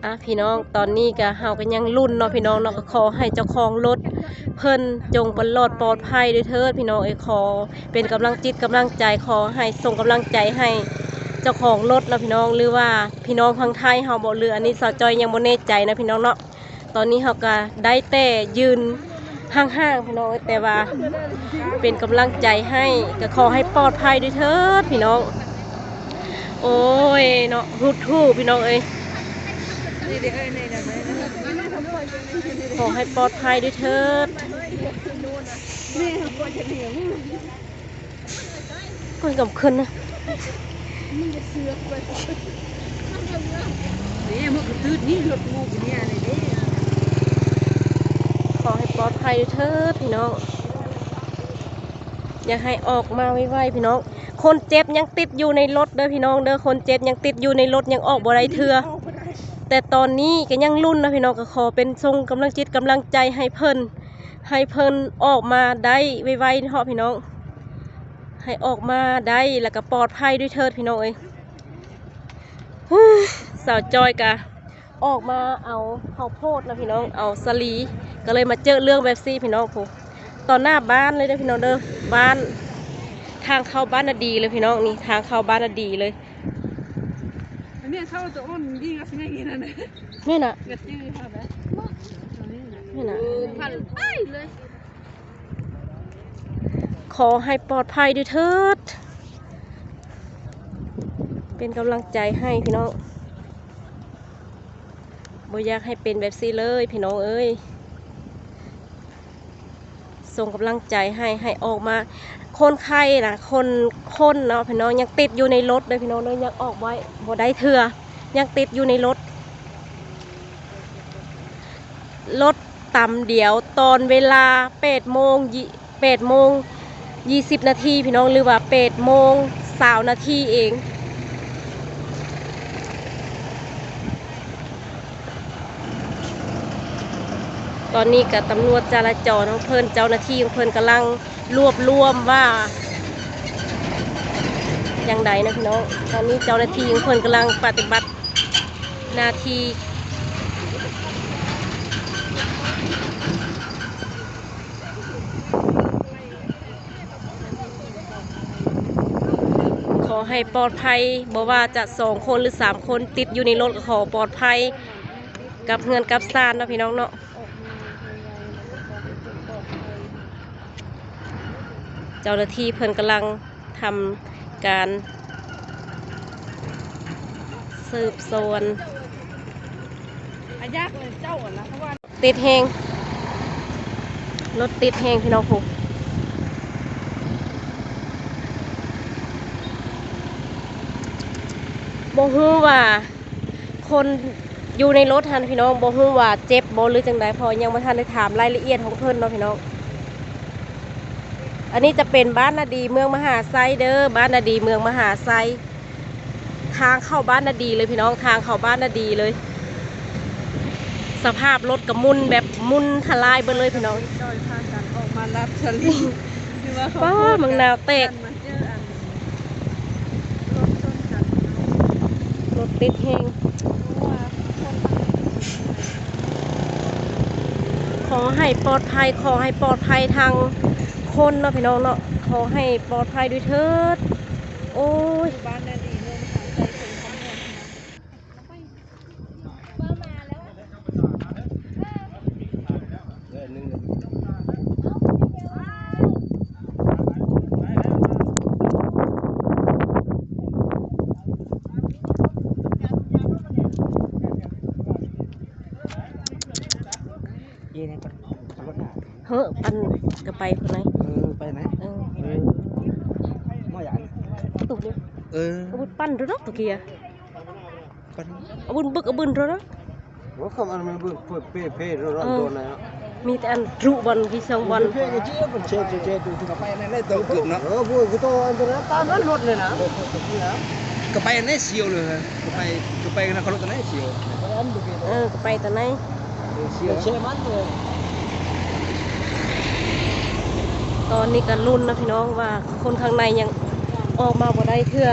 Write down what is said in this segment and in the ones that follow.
ອ່ະ ພີ່ນ້ອງ ຕອນນີ້ກະ ເຮົາກະຍັງລຸ້ນເນາະ ພີ່ນ້ອງເນາະ ກະຂໍໃຫ້ເຈົ້າຂອງລົດເພິ່ນຈົ່ງປະລອດປອດໄພດ້ວຍເທີດ ພີ່ນ້ອງເອີຍ. ຂໍເປັນກຳລັງຈິດກຳລັງໃຈ ຂໍໃຫ້ສົ່ງກຳລັງໃຈໃຫ້ເຈົ້າຂອງລົດເນາະ ພີ່ນ້ອງ ຫຼືວ່າພີ່ນ້ອງທາງໄທເຮົາບໍ ຫຼືອັນນີ້ສາວຈ້ອຍຍັງບໍ່ແນ່ໃຈນະ ພີ່ນ້ອງເນາະ. ຕອນນີ້ເຮົາກະໄດ້ແຕ່ຢືນຫ່າງໆ ພີ່ນ້ອງເອີຍ ແຕ່ວ່າເປັນກຳລັງໃຈໃຫ້ ກະຂໍໃຫ້ປອດໄພດ້ວຍເທີດ ພີ່ນ້ອງ. ໂອ້ຍເນາະ ຫຸດຫູ່ ພີ່ນ້ອງເອີຍ ຂໍໃຫ້ປອດໄພດ້ວຍເທີດ. ກ່ອນກຳຂຶ້ນນະ ນີ້ມັນກະຕືດນີ້ ລົດໝູ່ນີ້ເດ້ ຂໍໃຫ້ປອດໄພເທີດ ພີ່ນ້ອງ. ຢາກໃຫ້ອອກມາໄວໆ ພີ່ນ້ອງ. ຄົນເຈັບຍັງຕິດຢູ່ໃນລົດເດີ ພີ່ນ້ອງເດີ ຄົນເຈັບຍັງຕິດຢູ່ໃນລົດ ຍັງອອກບໍ່ໄດ້ເທື່ອ. ແຕ່ຕອນນີ້ກະຍັງລຸ້ນນະ ພີ່ນ້ອງ ກະຂໍເປັນສົ່ງກຳລັງຈິດກຳລັງໃຈໃຫ້ເພິ່ນ ໃຫ້ເພິ່ນອອກມາໄດ້ໄວໆເນາະ ພີ່ນ້ອງ ໃຫ້ອອກມາໄດ້ ແລ້ວກະປອດໄພດ້ວຍເທີດ ພີ່ນ້ອງເອີຍ. ສາວຈ້ອຍກະອອກມາເອົາເຂົ້າໂພດນະ ພີ່ນ້ອງ ເອົາສາລີ ກະເລີຍມາເຈີເລື່ອງແບບຊີ້ ພີ່ນ້ອງ. ໂອ້ ຕໍ່ໜ້າບ້ານເລີຍເດີ ພີ່ນ້ອງເດີ ບ້ານ ທາງເຂົ້າບ້ານນາດີເລີຍ ພີ່ນ້ອງ ນີ້ທາງເຂົ້າບ້ານນາດີເລີຍ. ອັນນີ້ເຂົ້າໂຕອ່ອນຍິງອັດແມ່ງອີນັ້ນ ແມ່ນນະ ກະຈື່ເຮົາໄດ໋ ແມ່ນນະ ເອີ ພັນໄປເລີຍ. ຂໍໃຫ້ປອດໄພດ້ວຍເທີດ ເປັນກຳລັງໃຈໃຫ້ ພີ່ນ້ອງ. ບໍ່ຢາກໃຫ້ເປັນແບບຊີ້ເລີຍ ພີ່ນ້ອງເອີຍ. ສົ່ງກຳລັງໃຈໃຫ້ ໃຫ້ອອກມາ. ຄົນໄຂ້ນະ ຄົນ ຄົນເນາະ ພີ່ນ້ອງ ຍັງຕິດຢູ່ໃນລົດເດີ ພີ່ນ້ອງເດີ ຍັງອອກໄວ້ບໍ່ໄດ້ເທື່ອ ຍັງຕິດຢູ່ໃນລົດ. ລົດຕຳດຽວຕອນເວລາແປດໂມງ ແປດໂມງຊາວນາທີ ພີ່ນ້ອງ ຫຼືວ່າແປດໂມງຊາວນາທີເອງ. ຕອນນີ້ກະຕຳຫຼວດຈະລາຈອນຂອງເພິ່ນ ເຈົ້າໜ້າທີ່ຂອງເພິ່ນກຳລັງລວບລວມວ່າຈັ່ງໃດນະ ພີ່ນ້ອງ. ຕອນນີ້ເຈົ້າໜ້າທີ່ຂອງເພິ່ນກຳລັງປະຕິບັດໜ້າທີ່. ຂໍໃຫ້ປອດໄພ ບໍ່ວ່າຈະສອງຄົນ ຫຼື ສາມຄົນ ຕິດຢູ່ໃນລົດ ກະຂໍປອດໄພກັບເຮືອນກັບຊານເນາະ ພີ່ນ້ອງເນາະ. ເຈົ້າໜ້າທີ່ເພິ່ນກຳລັງ ທຳການສືບສວນ. ອາ ຢາກເລີຍເຈົ້າ ອັນນະ ເພາະວ່າ ຕິດແຮງ ລົດຕິດແຮງ ພີ່ນ້ອງ. ໂຫ ບໍ່ຮູ້ວ່າ ຄົນຢູ່ໃນລົດຫັ້ນ ພີ່ນ້ອງ ບໍ່ຮູ້ວ່າເຈັບບໍ່ ຫຼື ຈັ່ງໃດ ເພາະຍັງບໍ່ທັນໄດ້ຖາມລາຍລະອຽດຂອງເພິ່ນເນາະ ພີ່ນ້ອງ. ອັນນີ້ຈະເປັນບ້ານນາດີ ເມືອງມະຫາໄຊເດີ ບ້ານນາດີ ເມືອງມະຫາໄຊ. ທາງເຂົ້າບ້ານນາດີເລີຍ ພີ່ນ້ອງ ທາງເຂົ້າບ້ານນາດີເລີຍ. ສະພາບລົດກະໝຸ່ນແບບໝຸ່ນທະລາຍເບິດເລີຍ ພີ່ນ້ອງ. ຈ້ອຍພາກັນອອກມາລັດສະລິງ ຄືວ່າເຂົາ ປ້າ ໝາກນາວແຕກ. ລົດຕິດແຮງ ຂໍໃຫ້ປອດໄພ ຂໍໃຫ້ປອດໄພທາງຄົນເນາະ ພີ່ນ້ອງເນາະ ຂໍໃຫ້ປອດໄພດ້ວຍເທີດ. ໂອ້ຍ ເຮີ້ ອັນກະໄປພຸ້ນນະ ເອີ ໄປນະ ເອີ ເອີ ມາຫຍັງ ຕຸກນີ້ ເອີ ອາວຸດປັ່ນໂດດ ຕຸກເກຍ ປັ່ນ ອາບຸນບຶກອາບຶນໂດດ. ໂອ້ ຄຳອັນມັນບຶກເພເພໂດດ ເອີ ໂດດນະ ມີແຕ່ອັນລຸບ່ອນທີ່ສອງບ່ອນ ເພກະຈິເພິ່ນເຊເຊເຊ ກະໄປອັນນັ້ນເລີຍ ໂຕເກີບເນາະ ເອີ ພວກກະໂຕອັນນັ້ນຕາມນັ້ນລົດເລີຍນະ ກະໄປອັນນັ້ນສຽວເລີຍ ກະໄປ ກະໄປນະຄອນຫຼວງຕອນນັ້ນສຽວ ເອີ ກະໄປຕອນນັ້ນ ຕອນນີ້ກະລຸ້ນນະພີ່ນ້ອງ ວ່າຄົນຂ້າງໃນຍັງອອກມາບໍ່ໄດ້ເທື່ອ.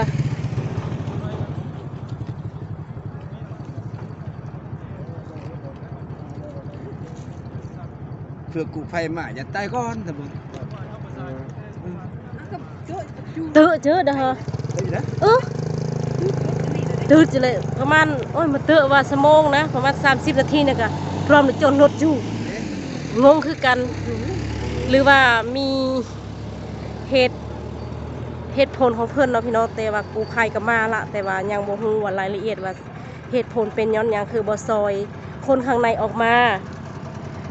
ເພື່ອກູ້ໄພມາ ຢ່າຕາຍກ່ອນ ທ່ານຜູ້ ເຕີເຈີດາ ເອີ ຕື່ນເລີຍ ປະມານ ໂອ້ຍ ມາເຕີວ່າຊົ່ວໂມງນະ ປະມານສາມສິບນາທີນີ້ກະ ພ້ອມຈອດລົດຢູ່ ງົງຄືກັນ ຫຼືວ່າມີເຫດ ເຫດຜົນຂອງເພິ່ນເນາະພີ່ນ້ອງ ແຕ່ວ່າກູ້ໄພກະມາລະ ແຕ່ວ່າຍັງບໍ່ຮູ້ວ່າລາຍລະອຽດວ່າ ເຫດຜົນເປັນຍ້ອນຫຍັງຄືບໍ່ຊ່ອຍຄົນຂ້າງໃນອອກມາ.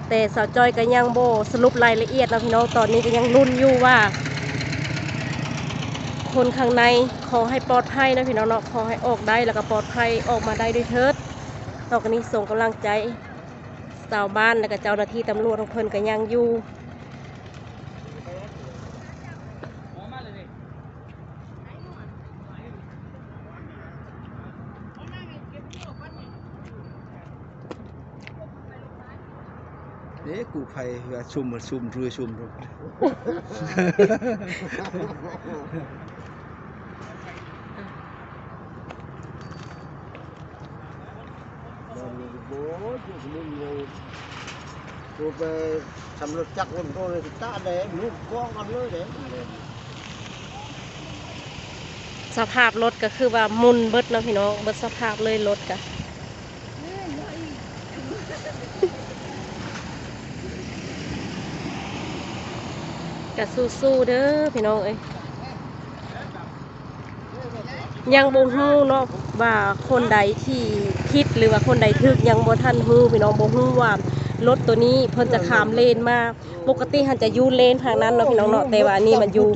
ແຕ່ສາວຈ້ອຍກໍຍັງບໍ່ສະຫຼຸບລາຍລະອຽດເນາະພີ່ນ້ອງ, ຕອນນີ້ກໍຍັງລຸ້ນຢູ່ວ່າຄົນຂ້າງໃນ ຂໍໃຫ້ປອດໄພເນາະພີ່ນ້ອງເນາະ, ຂໍໃຫ້ອອກໄດ້ ແລ້ວກໍປອດໄພອອກມາໄດ້ດ້ວຍເທີດ. ຕອນນີ້ສົ່ງກຳລັງໃຈຊາວບ້ານ ແລ້ວກໍເຈົ້າໜ້າທີ່ຕຳຫຼວດຂອງເພິ່ນກໍຍັງຢູ່. ເດ້ ກູ້ໄພວ່າຊຸ່ມ ຊຸ່ມ ຊຸ່ມ ຊຸ່ມ. ໂອ້ຍ ໂອ້ຍ ໄປທຳລົດຈັກລົດໂຕເລີຍ ຕາແດງ ລູກກອງກັນເລີຍເດ້. ສະພາບລົດກໍຄືວ່າໝຸ່ນເບິດເນາະພີ່ນ້ອງ, ເບິດສະພາບເລີຍລົດກະ ກະສູ້ໆເດີພີ່ນ້ອງເອີຍ. ຍັງບໍ່ຮູ້ເນາະວ່າຄົນໃດທີ່ຜິດ ຫຼືວ່າຄົນໃດຖືກ ຍັງບໍ່ທັນຮູ້ພີ່ນ້ອງ, ບໍ່ຮູ້ວ່າລົດໂຕນີ້ເພິ່ນຈະຂ້າມເລນມາ. ປົກກະຕິຫັ້ນຈະຢູ່ເລນທາງນັ້ນເນາະພີ່ນ້ອງເນາະ, ແຕ່ວ່າອັນນີ້ມັນຢູ່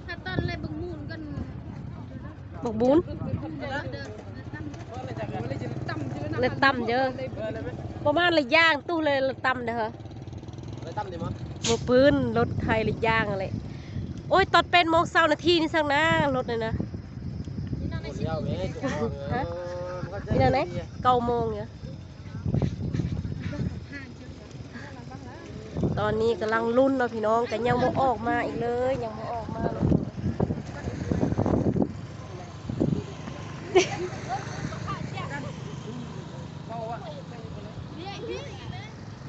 ຖ້າຕອນແລະບັກມູນກັນ ບັກບູນ ແລະຕ່ຳເດີ້ ປະມານລະຢ່າງຕູ້ເລີຍ ລະຕ່ຳເດີ້. ລະຕ່ຳເດ້ມະ ບໍ່ປືນ ລົດໄຖລະຢ່າງຫັ້ນແຫຼະ. ໂອ້ຍ ຕອນແປດໂມງຊາວນາທີນີ້ຊັ້ນນະ ລົດນີ້ນະ ຮະ ນີ້ນະ ເກົ້າໂມງຢູ່. ຕອນນີ້ກຳລັງລຸ້ນເນາະພີ່ນ້ອງ, ກໍຍັງບໍ່ອອກມາອີກເລີຍ ຍັງບໍ່ອອກມາເລີຍ.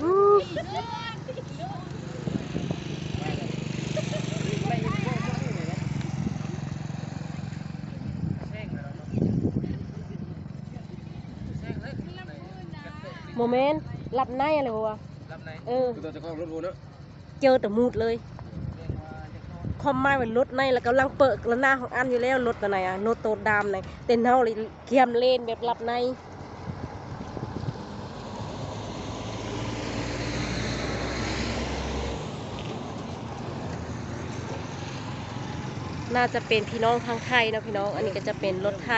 ອືມ ບໍ່ແມ່ນ ຫຼັບໃນຫັ້ນແຫຼະບໍ່ວ່າ ຫຼັບໃນ ເອີ ຕົວເຈົ້າຂອງລົດພຸ້ນເນາະ ເຈີແຕ່ໝູດເລີຍ. ຄວາມໝາຍວ່າລົດໃນລະກຳລັງເປີດລະໜ້າຂອງອັນຢູ່ແລ້ວ ລົດຕົວໃນອະ ລົດໂຕດຳໃນ ແຕ່ເຮົາລະກຽມເລນແບບຫຼັບໃນ. ໜ້າຈະເປັນພີ່ນ້ອງທາງໄທເນາະພີ່ນ້ອງ. ອັນນີ້ກໍຈະເປັນລົດໄທ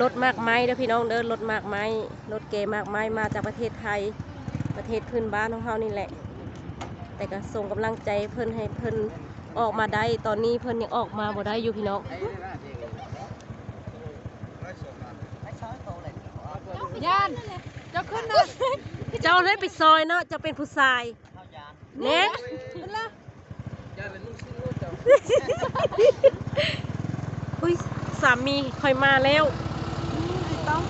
ລົດໝາກໄມ້ເດີພີ່ນ້ອງເດີ ລົດໝາກໄມ້ ລົດແກ່ໝາກໄມ້ ມາຈາກປະເທດໄທ ປະເທດພື້ນບ້ານຂອງເຮົານີ້ແຫຼະ. ແຕ່ກໍສົ່ງກຳລັງໃຈເພິ່ນ ໃຫ້ເພິ່ນອອກມາໄດ້. ຕອນນີ້ເພິ່ນຍັງອອກມາບໍ່ໄດ້ຢູ່ພີ່ນ້ອງ. ຢ້ານ ເຈົ້າຂຶ້ນນະ ເຈົ້າໄດ້ໄປຊອຍເນາະ ເຈົ້າເປັນຜູ້ຊາຍ. ແນ່ ອຸ້ຍ ສາມີຂ້ອຍມາແລ້ວ ໄອ້ຕ້ອມ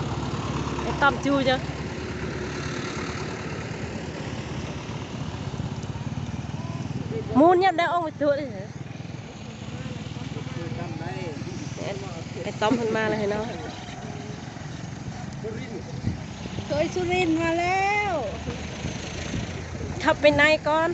ໄອ້ຕ້ອມຈູ້ເຈົ້າ ໝູນຍາມໃດອອກໄປຕົວະເດ້. ໄອ້ຕ້ອມເພິ່ນມາແລ້ວເນາະ ເຄີຍສຸລິນມາແລ້ວ ເຂົ້າໄປໃນກ່ອນ.